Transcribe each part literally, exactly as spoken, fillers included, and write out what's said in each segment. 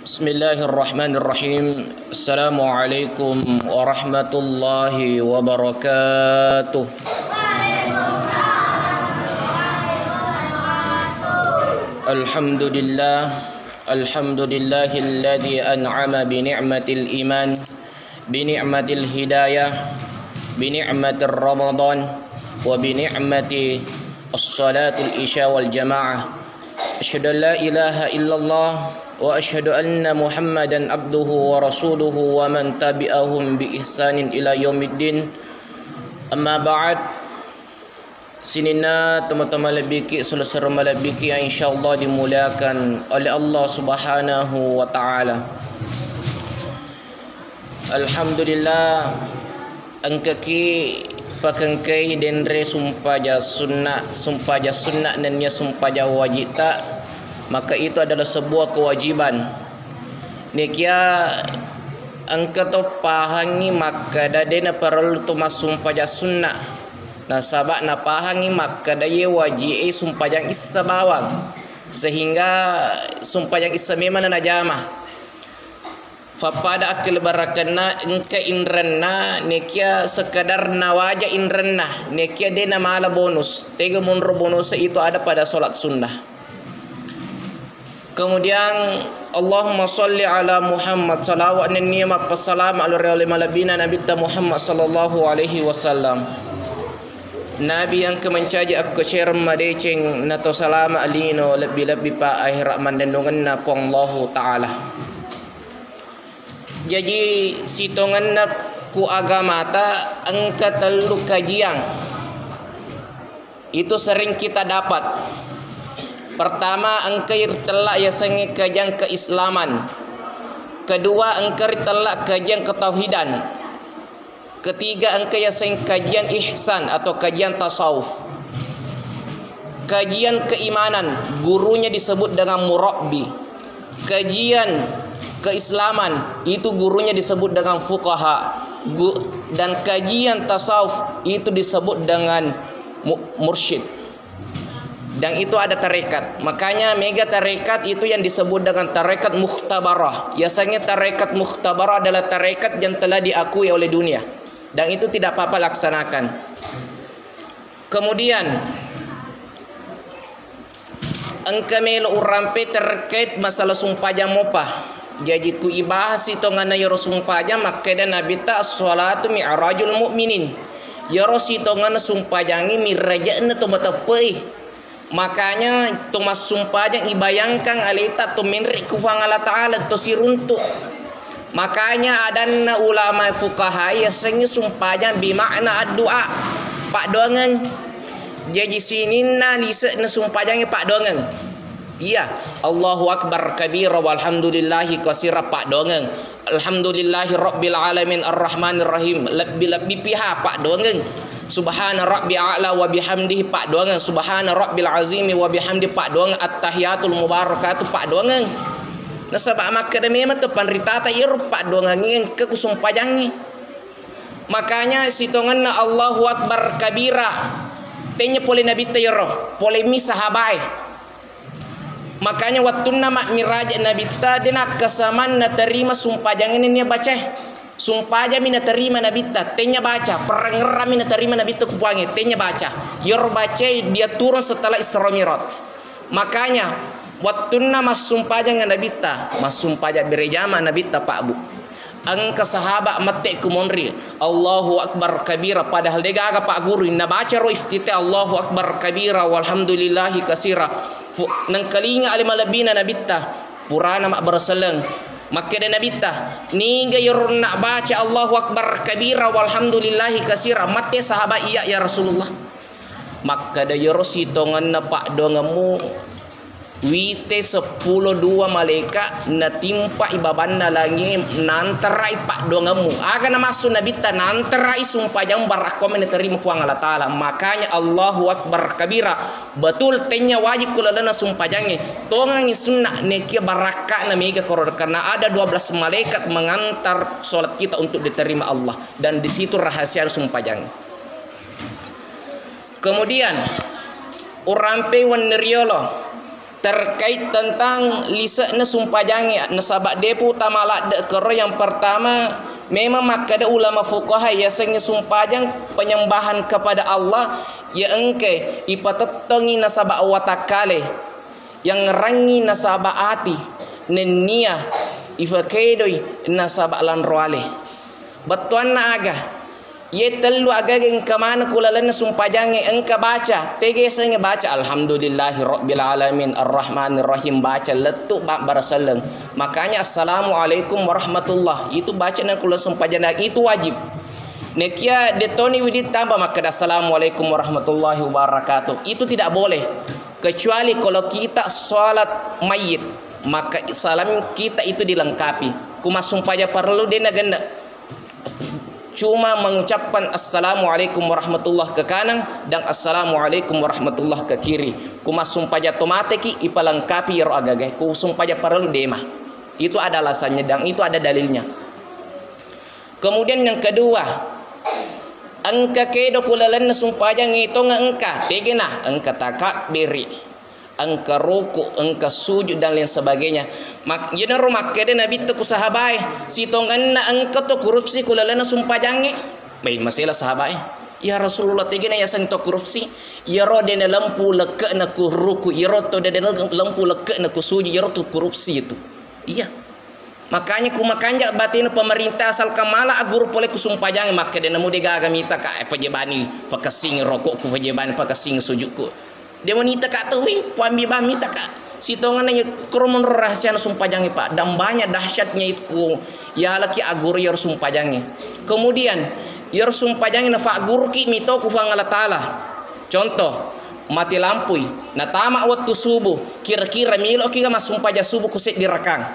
Bismillahirrahmanirrahim. Assalamualaikum warahmatullahi wabarakatuh. Alhamdulillah. Alhamdulillahilladzi an'ama bi ni'matil iman, bi ni'matil hidayah, bi ni'matir ramadan, wa bi ni'mati as-salatul isya wal jamaah. Asyhadu an la ilaha illallah wa asyhadu anna Muhammadan abduhu wa rasuluhu wa man tabi'ahum bi ihsanin ila yaumiddin. Amma ba'd. Sininna tomatoa malebbiki, saudara-saudara malebbiki yang insyaallah dimuliakan oleh Allah Subhanahu wa Ta'ala. Alhamdulillah, engkaki pakengkai denre sumpaja sunna, sumpaja sunna nennia sumpaja wajita, maka itu adalah sebuah kewajiban. Nekia engka to pahangi makkada de naparellu to massumpaja sunna, nasaba napahangi makkada ye waji'e sumpajang issa bawang, sehingga sumpajang issa memang najama. Fappada akkalebarakenna engka inrenna, nekia sekedar nawaja inrenna, nekia de namala bonus. Tega monro bonus itu ada pada sholat sunnah. Kemudian, Allahumma salli ala Muhammad, salawat nennia mappassalama alore-, oleh malebbina Nabitta Muhammad sallallahu alaihi wasallam. Nabi engka mencaji akko cereng madeceng nato salama lino lebbi-lebbi pa akhirat mannennungenna Puang Allahu Ta'ala. Jaji, sitongenna ku agamata engka tellu kajian itu sering kita dapat. Pertama, engka ritella yasengnge kajian keislaman. Kedua, engka ritella kajian ketauhidan. Ketiga, engka yaseng kajian ihsan atau kajian tasawuf. Kajian keimanan, gurunya disebut dengan murabbi. Kajian keislaman, itu gurunya disebut dengan fuqaha. Gu-, dan kajian tasawuf itu disebut dengan mu-, mursyid. Dan itu ada tarekat. Makanya mega tarekat itu yang disebut dengan tarekat mukhtabarah. Biasanya tarekat mukhtabarah adalah tarekat yang telah diakui oleh dunia. Dan itu tidak apa-apa laksanakan. Kemudian, engka melo urampe terkait masalah sumpajang mopa. Jaji ku ibahas sitongenna yero sumpajang, makkeda Nabitta, "As-salatu mi'rajul mu'minin." Yero sitongenna sumpajangnge miraje'na to mateppei. Makanya to massumpajang ibayangkang aleta to menre ku Puang Allah Ta'ala to siruntu. Makanya adanna ulama fuqaha yasengnge sumpajang bimakna addu'a, paddoangeng. Jaji sininna lise'na sumpajangnge paddoangeng. Iya, Allahu Akbar kabira walhamdulillahi kasira paddoangeng. Alhamdulillahi rabbil alamin arrahmanir rahim. Lebbi-lebbi piha paddoangeng. Subhana rabbi a'la wa bihamdihi paddoangeng. Subhana rabbil azimi wa bihamdi paddoangeng. Attahiyatul mubarakatu paddoangeng. Nasaba makkeda memang to panritata iyaro paddoangengnge engka ku sumpajangnge. Makanya sitongenna Allahu Akbar kabira. Tennya pole nabitta iyaro, pole mi sahabae. Makanya wettunna mammiraje nabitta de nakkasamang naterima sumpajangnge nennia bacae. Sumpajami naterima nabitta, tennya baca, perengngerami naterima nabitta ku puangnge, tennya baca. Iyaro bacae diatureng setelah Isra Mi'raj. Makanya, wettunna massumpajang nabitta, massumpajang berejama nabitta, Pak Bu. Engka sahabat mette ku monri, Allahu Akbar kabira, padahal degaga Pak Guru, nabaca ro iftitah Allahu Akbar kabira, walhamdulillahi kasira. Fu-, nengkalinga ale malebbina nabitta, purana mabbaraseleng. Makkeda nabitta, niga iyaro nabaca Allahu Akbar kabira, walhamdulillahi kasira, mette sahabat, iya ya Rasulullah. Makkeda, iyaro sitongenna paddoangemmu, wite seppulo dua malaika natimpai babanna langie, nantarai paddoangemmu. Aga namassu nabitta, nantarai sumpajang barakkomi naterima Puang Allah Ta'ala. Makanya Allahu Akbar kabira. Betul, tennya wajib ku lalenna sumpajangnge. Tongengi sunna, nekia barakkana mega koro, karena ada dua belas malaikat mengantar sholat kita untuk diterima Allah. Dan di situ rahasia sumpajangnge. Kemudian, urampei wenni riolo. Terkait tentang lise'na sumpajangnge, nasaba' de'pa utama ladde' kero. Yang pertama, memang makkeda ulama fuqaha, yasengnge sumpajang penyembahan kepada Allah, ya engke ipatettongi nasaba' watakkale, yang rangi nasaba' ati, nennia ifakedoi nasaba' lanroale. Bettuanna aga? Iye tellu agaga engka maneng ku lalenna sumpajangnge, engka baca, tege sengnge baca, "Alhamdulillahi rabbil alamin, arrahmanir rahim," baca lettu mabbara selleng. Makanya, "Assalamualaikum warahmatullah," itu baca na ku laleng sumpajangnge, itu wajib. Nekia detoni widit tamba makkeda, "Assalamualaikum warahmatullahi wabarakatuh," itu tidak boleh. Kecuali kalau kita salat mayit, maka salam kita itu dilengkapi. Ku massumpajang parellu de' nagenna. Cuma mengucapkan "Assalamualaikum warahmatullah" ke kanan dan "Assalamualaikum warahmatullah" ke kiri. Ku massumpajang to mateki, ipalengkapi iyaro agaga. Ku sumpajang parellu de' ma. Itu ada alasannya dan itu ada dalilnya. Kemudian yang kedua, engka kedo ku lalenna sumpajang itu engka, tegena, engka takabbiri, engka ruku, engka sujud dan lain sebagainya. Mak-, yenaro makkeda Nabitta ku sahabae, sitongenna engka to korupsi ku lalenna sumpajangnge. Bai, masela sahabae, "Ya Rasulullah, tegena yaseng to korupsi?" Iyaro de' nalempu lekke'na ku ruku, iyaro to de' nalempu lekke'na ku sujud, iyaro to korupsi itu. Iya. Makanya ku makanja' batena pemerintah, asalkan mala agguru pole ku sumpajangnge, makkeda namu de' gaga mitaka, eh, pajebani pakessing rokokku, pajebani pakessing sujukku. De' monitaka tauwe, puambi bang mitaka. Sitongenna iya kuro menurut rahasiana sumpajangnge, Pak. Dan banyak dahsyatnya itu ku yalaki agguru iyaro sumpajangnge. Kemudian, iyaro sumpajangnge nafagguruki mito ku Puang Allah Taala. Contoh, mati lampui, natama wettu subuh, kira-kira miloki ga massumpajang subuh ku seddi rakang?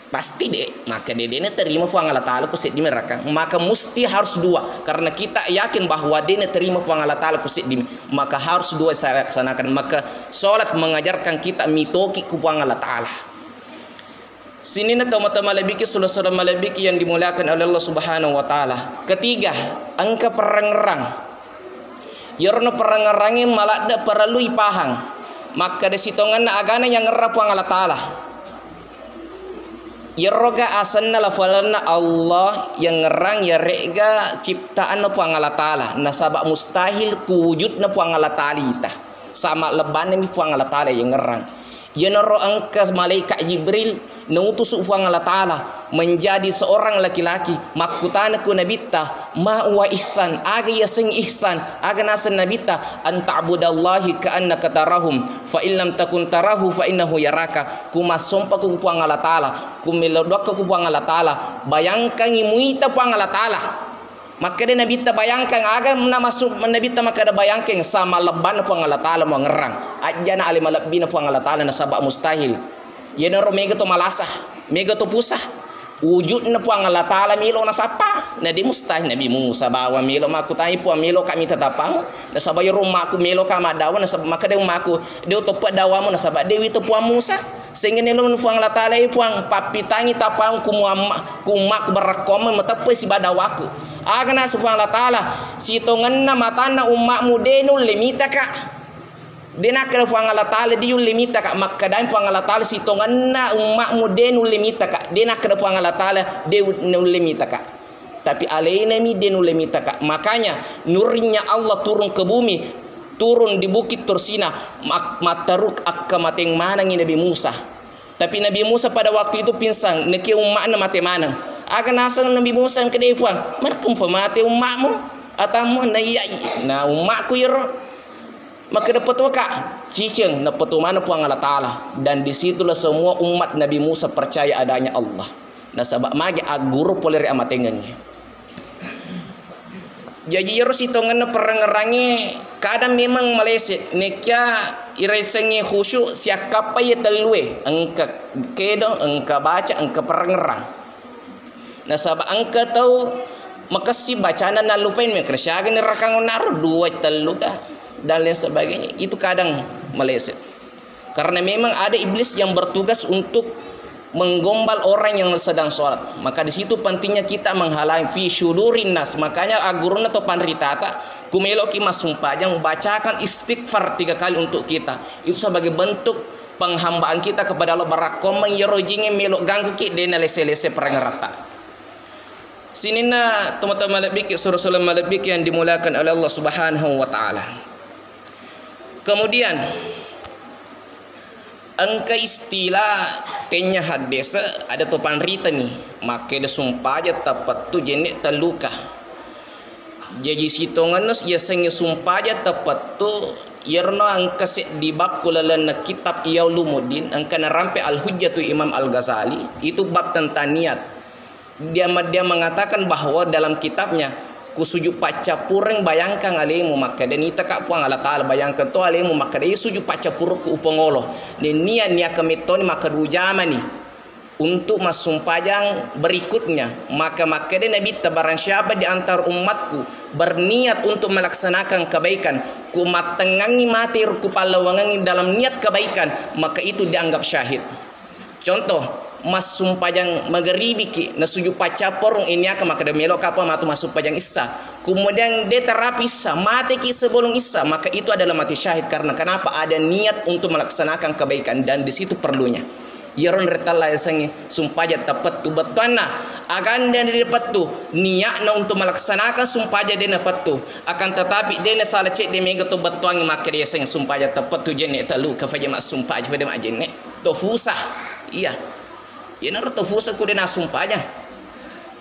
Pasti de', maka de', de' naterima Puang Allah Taala ku seddi merakang. Maka musti harus dua, karena kita yakin bahwa de' naterima Puang Allah Taala ku seddi, maka harus dua saya laksanakan. Maka sholat mengajarkan kita mitoki ku Puang Allah Taala. Sininna tomatoa malebbiki, sura-sura malebbiki yang dimuliakan oleh Allah Subhanahu wa Ta'ala. Ketiga, engka perangerang. Iyaro naparangerrangnge maladde' parellu ipahang. Makkeda sitongenna agana yangngerrang Puang Allah Taala. Iyaro ga asenna lafalenna Allah yangngerrang, iyare'ga ciptaanna Puang Allah Taala, nasaba mustahil ku wujudna Puang Allah Taala ita. Sama lebbannami Puang Allah Taala yangngerrang. Iyanaro engka malaikat Jibril nautusu Puang Allah Taala menjadi seorang laki-laki, makkutana ku Nabitta, "Ma huwa ihsan?" Aga yaseng ihsan? Aga naseng Nabitta, "An ta'budallahi ka'annaka tarahum, fa in lam takun tarahu fa innahu yaraka." Ku massompa ku Puang Allah Taala, ku melo doakka ku Puang Allah Taala, bayangkangi muita Puang Allah Taala. Makkeda Nabitta, "Bayangkang aga namasu-, Nabitta makkeda, bayangkang sama lebbanna Puang Allah Taala muangngerrang. Ajjana ale malebbina Puang Allah Taala nasaba mustahil. Iyanaro mega to malasa, mega to pusa. Wujudna Puang Allah Taala melo nasappa. Na de mustahil Nabi Musa bawang melo makkutanai Puang, melo ka mita tapang. Nasaba iyaro ummaku melo ka maddawa, nasaba makkeda ummaku, de utoppa dawamu nasaba de wito Puang Musa." Sehingga nelo Puang Allah Taala, "Eh Puang, pappitangi tapang ku muamma-, ku ummaku barakkoamme mateppe siba dawaku." Aga naseng Puang Allah Taala, "Sitongenna matanna ummamu de nulle mitaka." De nakkeda Puang Allah Taala, "De ulle mitaka." Makkedai Puang Allah Taala, "Sitongenna ummamu de nulle mitaka." De nakkeda Puang Allah Taala, "De u-, nulle mitaka." Tapi alenami de nulle mitaka. Makanya nurnya Allah turun ke bumi, turun di Bukit Tursina, mak-, matteruk akkamateng manengi Nabi Musa. Tapi Nabi Musa pada waktu itu pingsan, neke umma'na mate maneng. Aga naseng Nabi Musa, "Engka de Puang, marekko mpa mate umma'mu, atammu?" Na, "Iya'i, na umma'ku iyaro." Makkeda, "Petuaka." Ciceng, napetu maneng Puang Allah Taala. Dan disitulah semua umat Nabi Musa percaya adanya Allah. Nasaba magi agguru pole ri amatengengnge. Jaji iyaro sitongenna perangerangnge kadang memang malese, nekkia irasengnge khusyuk siakkappai iya tellue, engka kedo, engka baca, engka perangerang. Nasaba engka tau makessing bacana nallupai, mekre siaga nerakang onnaro, dua, tellu ka, dan lain sebagainya. Itu kadang malese. Karena memang ada iblis yang bertugas untuk menggombal orang yang sedang sholat. Maka di situ pentingnya kita menghalangi fi syudurin nas. Makanya aggurunna to panritata, ku meloki massumpajang, bacakan istighfar tiga kali untuk kita. Itu sebagai bentuk penghambaan kita kepada Allah, barakkommeng iyaro jingnge melo gangguki, de nalese-lese parengeratta. Sininna tomatoa malebbiki, suro-suro malebbiki yang dimuliakan oleh Allah Subhanahu wa Ta'ala. Kemudian, engka istilah tennya haddese, ada to panritani, makkeda sumpajang tapettu jenne telluka. Jaji sitongenna yasengnge sumpajang tapettu, iyarona engka seddi bab ku lalenna kitab Ihya Ulumuddin, engka narampe Al-Hujjatu Imam Al-Ghazali, itu bab tentang niat. Dia, dia mengatakan bahwa dalam kitabnya, "Ku sujud paccappureng bayangkang alemu," makkeda, "Nitaka Puang Allah Ta'ala, bayangkang to alemu," makkeda, "Iya sujud paccappurukku upangolo. Nennia niaka mettoni makkeda ujamani untuk massumpajang berikutnya." Maka makkeda Nabitta, "Barang siapa di antara umatku berniat untuk melaksanakan kebaikan, ku mattengngangi mate ro ku pallawangengi dalam niat kebaikan, maka itu dianggap syahid." Contoh, massumpajang magaribiki, nasuju paccapporong, iniaka makkeda, "Meloka apa matu massumpajang issa." Kemudian de tarapi issa, mateki sebelum issa, maka itu adalah mati syahid. Karena kenapa? Ada niat untuk melaksanakan kebaikan dan di situ perlunya. Iyaro naretella yasengnge sumpajang tapettu bettuanna. Aganda de pettu, niatna untuk melaksanakan sumpajang de napettu. Akan tetapi de nasala cedde mega to bettuangnge makkeda yasengnge sumpajang tapettu jenne telluka faja massumpajang faja majenne. To fusah. Iya. Iyanaro to fusah ku de nassumpajang.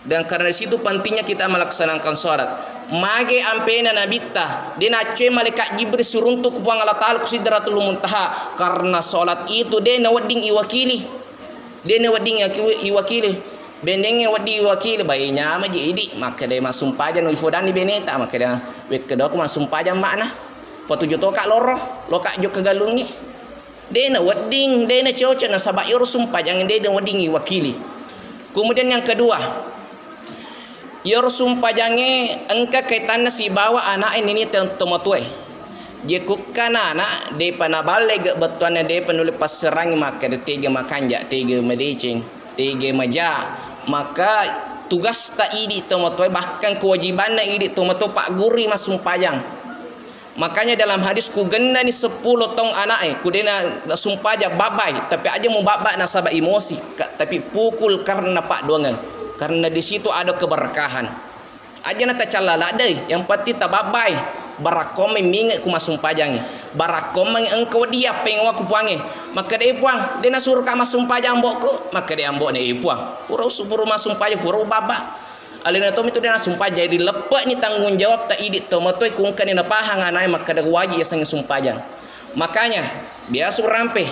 Dan karena di situ pentingnya kita melaksanakan sholat. Mage ampena Nabitta, de naccoi malaikat Jibril siruntu ku Puang Allah Ta'ala ku Sidratul Muntaha. Karena sholat itu de nawedding iwakili. De nawedding iwaki-, iwakili. Bendengnge wedding iwakili, bai nyamaji idi. Makkeda massumpajang no ifodanni beneta, makkeda, "Wekkedaku massumpajang makna. Patuju toka loro, loka jokka galungngi." De nawedding, de nacocok, nasaba iyaro sumpajangnge de nawedding iwakili. Kemudian yang kedua, iyaro sumpajangnge engka kaitanna sibawa ana'e nini te-, tomatoae. Jekukka nana depa naballe ge bettuanna, depa nulle passerangi makkeda tega makanja, tega madeceng, tega maja, maka tugasta idi tomatoae, bahkan kewajibanna idi tomatoa paggurui massumpajang. Makanya dalam hadis, "Ku gennani seppulo taung ana'e, ku dena sumpaja babbai, tapi aja mubabba nasaba emosi, ka-, tapi pukul karena paddoangeng, karena di situ ada keberkahan." Aja na tacalla laddai, yang penting tababbai, barakkommeng minge ku massumpajangnge, barakkommeng engka wedding yappengowa ku Puangnge, makkeda, "Eh Puang, de nasuruka massumpajang ambo'ku?" Makkeda ambo'na, "Eh Puang, pura usupuru massumpajang, pura ubabba." Alena tommi tu de nassumpajang, jadi leppe'ni tanggung jawabta idi tomatoae ku engkani napahang ana'e makkeda wajib yasengnge sumpajang. Makanya, biasa urampe,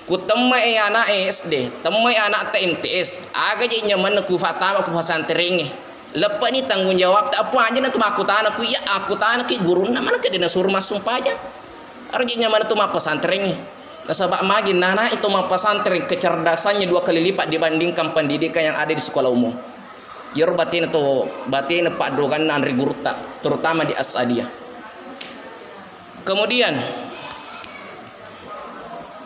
ku temme'e ana'e S D, temme'e ana'ta M T S, aga je nyamanna ku fatama ku pesantrengnge. Leppe'ni tanggung jawabta, apa aja na tu makkutana ku iya, akkutanaki gurunna, mana ke de nasuru massumpajang. Arji nyamanna tu mappesantrengnge. Nasaba magi nana'i to mappesantreng kecerdasannya dua kali lipat dibandingkan pendidikan yang ada di sekolah umum. Iyaro batena to, batena paddoangenna anre gurutta, terutama di As'adiyah. Kemudian,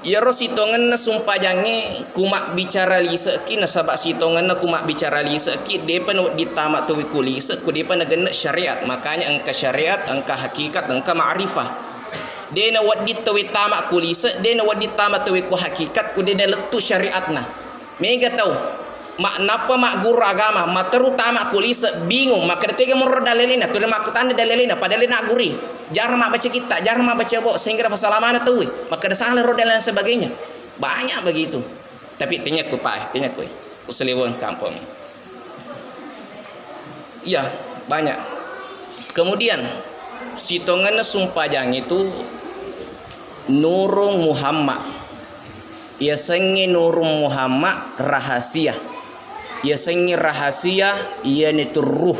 iyaro sitongenna sumpajangnge ku mabbicara lise'ki, nasaba sitongenna ku mabbicara lise'ki, depa nawedding tama tauwe ku lise', ku depa nagenne syariat. Makanya engka syariat, engka hakikat, engka ma'rifah. De nawedding tauwe tama ku lise', de nawedding tama tauwe ku hakikat, ku de nalettu syariatna. Mega tau, ma-, nappa magguru agama, matteru tama ku lise', bingung, makkeda tega moro dalilena, tuli makkutana dalilena, padahal de nagguri. Jarang mabbaca kitta, jarang mabbaca bo, sehingga fasalamana tauwe, makkeda salah ro dan lain sebagainya. Banyak begitu. Tapi tenyaku, Pak, tenyaku, ku seliweng kampung. Iya, banyak. Kemudian, sitongenna sumpajang itu Nurung Muhammad. Yasengnge Nurung Muhammad rahasia. Yasengnge rahasia, iyanitu ruh.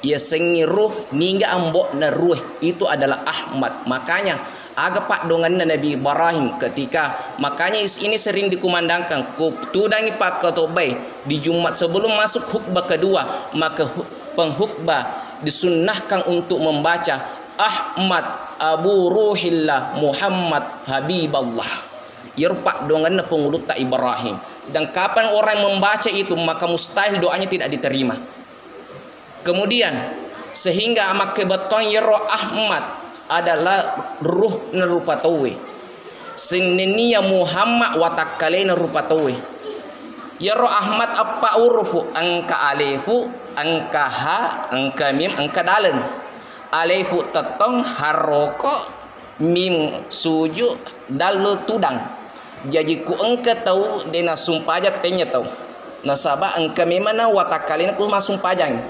Yasengnge ruh, niga ambo'na ruh, itu adalah Ahmad. Makanya, aga paddoangenna Nabi Ibrahim ketika, makanya is-, ini sering dikumandangkan, ku tudangi pakkatobbae di Jumat sebelum masuk khutbah kedua, maka hu-, pengkhutbah disunnahkan untuk membaca Ahmad Abu Ruhillah Muhammad Habiballah. Iyaro paddoangenna pengulutta Ibrahim. Dan kapan orang membaca itu, maka mustahil doanya tidak diterima. Kemudian, sehingga makkebettuang iyaro Ahmad adalah ruh narupa tauwe. Sing nennia Muhammad watakkalena rupa tauwe. Iyaro Ahmad eppa urufu, engka alefu, engka ha, engka mim, engka daleng. Alefu tettong, harroko, mim suju, dal tudang. Jaji ku engka tau de nassumpajang tennia tau. Nasaba engka memang na watakkalena ku massumpajang.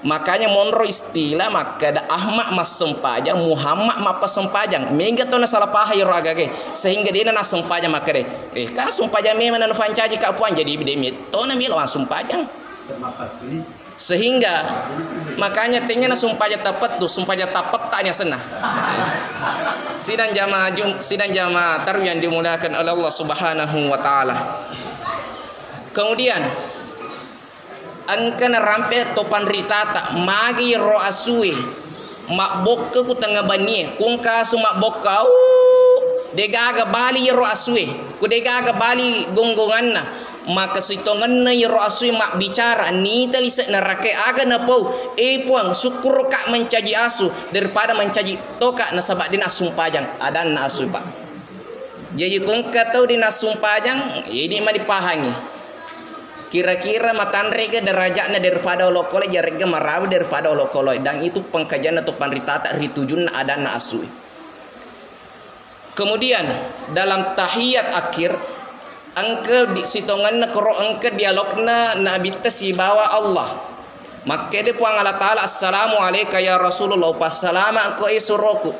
Makanya monro istilah makkeda Ahmad massempajang, Muhammad mappasempajang. Mega to nasalah pahang iyaro agage, sehingga dena nassempajang makkeda, "Eh, ka sumpajang memang nanufancaji ka Puang, jadi de metto na melo massumpajang." Sehingga makanya tennia na sumpajang tapettu, sumpajang tapettani asenna. Sidang jamaah jum-, sidang jamaah tarwih yang dimuliakan oleh Allah Subhanahu wa Ta'ala. Kemudian, engka narampe to panritata, magi ro asue mabbokka ku tengnga banie, ku engka asu mabbokka, au, degaga bali ro asue, ku degaga bali gonggonganna, maka sitongenna iyaro asue mabbicara, nita lise' narakae aga napau, "E Puang, sukkuruka mancaji asu daripada mancaji toka nasaba de nassumpajang," adanna asu, Pak. Jaji ku engka tau de nassumpajang, idi mani pahangi. Kira-kira matanrega derajatna daripada olokolo, jaregga marawa daripada olokolo, dan itu pengkajianna to panritata ri tujunna adanna asue. Kemudian dalam tahiyat akhir, engka di-, sitongenna koro engka dialogna Nabitta sibawa Allah. Makkeda Puang Allah Ta'ala, "Assalamu alaika ya Rasulullah," passalama ko e suroku.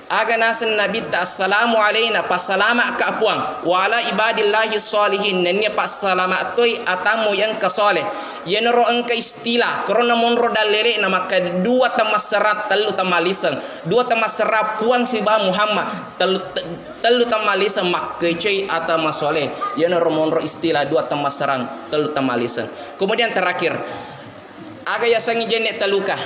Aga naseng Nabitta, "Assalamu alaina," passalama ka Puang, "wa ala ibadillahi sholihin," nennia passalama toi atammu yang engka soleh. Iyanaro engka istilah, korona monro dallele na makkeda dua temmasserang, tellu temmalliseng. Dua temmasserang Puang sibawa Muhammad, tellu te-, tellu temmalliseng makkecei ata masoleh. Iyanaro monro istilah dua temmasserang, tellu temmalliseng. Kemudian terakhir, aga yasengnge jenne telluka?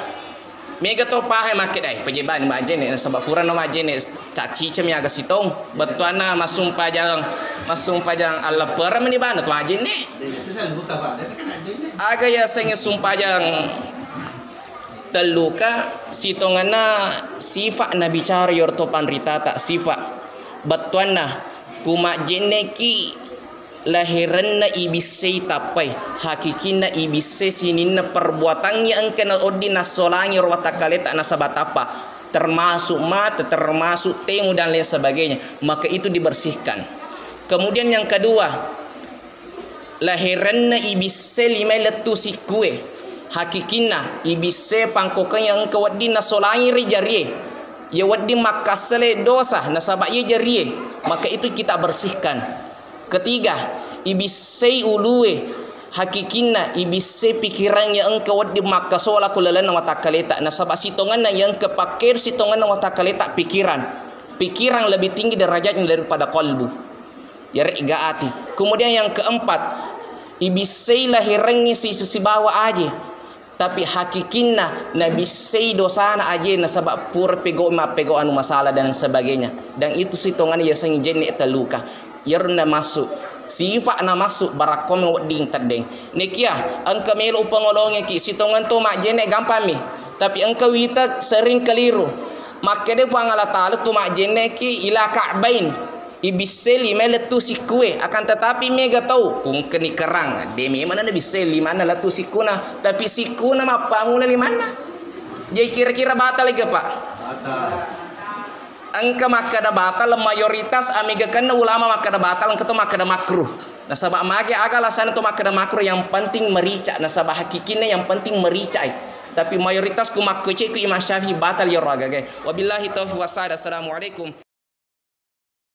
Mega to pahai makkedai, pejebani majjenne, nasaba purana majjenne, caccicami aga sitong, bettuanna massumpajang, massumpajang alleppereng meni bana to majjenne. Aga yasengnge sumpajang telluka, sitongenna sifa nabicara iyaro to panritata, sifa. Bettuanna, ku majjenneki laherenna ibissei tappai, hakikinna ibissei sininna perbuatangnge engka na wedding nassolangi ro watakkaleta nasaba tappa, termasuk mata, termasuk temu dan lain sebagainya, maka itu dibersihkan. Kemudian yang kedua, laherenna ibissei limai lettu sikkue. Hakikinna ibissei pangkokeng yang engka wedding nasolangi ri jarie. Iya wedding makkassale dosa nasaba iya jarie, maka itu kita bersihkan. Ketiga, ibissei ulue. Hakikinna ibissei pikirangnge engka wedding makkasola ku lalenna watakkaleta. Nasaba sitongenna iya engka pakkedo sitongenna watakkaleta pikiran. Pikiran lebih tinggi derajatnya daripada qalbu. Yaregga ati. Kemudian yang keempat, ibissei laherengnge si-, sibawa aje. Tapi hakikinna nabissei dosana aje nasaba pura pegau mappegau anu masalah dan sebagainya. Dan itu sitongenna yasengnge jenne telluka. Iyaro namassu, sifa namassu, barakko wedding teddeng. Nekia engka melo upangolongeki, sitongeng to majjenne gampammi. Tapi engka wita sering keliru. Makkeda Puang Allah Ta'ala tu majjenneki ila ka'bain. Ibissei limai lettu sikkue, akan tetapi mega tau, ku engkani kerang, de memang na nabissei limanna lettu sikkuna, tapi sikkuna mappamula limanna. Jadi kira-kira batal ga, Pak? Batal. Engka makkeda batal, mayoritas amegakenna ulama makkeda batal, engka to makkeda makruh. Nasaba mage aga alasanna to makkeda makruh, yang penting merica, nasaba hakikinna yang penting mericai. Tapi mayoritas ku makkocei ku Imam Syafi'i batal iyaro agagae. Wabillahi taufiq wassa'ad. Assalamualaikum.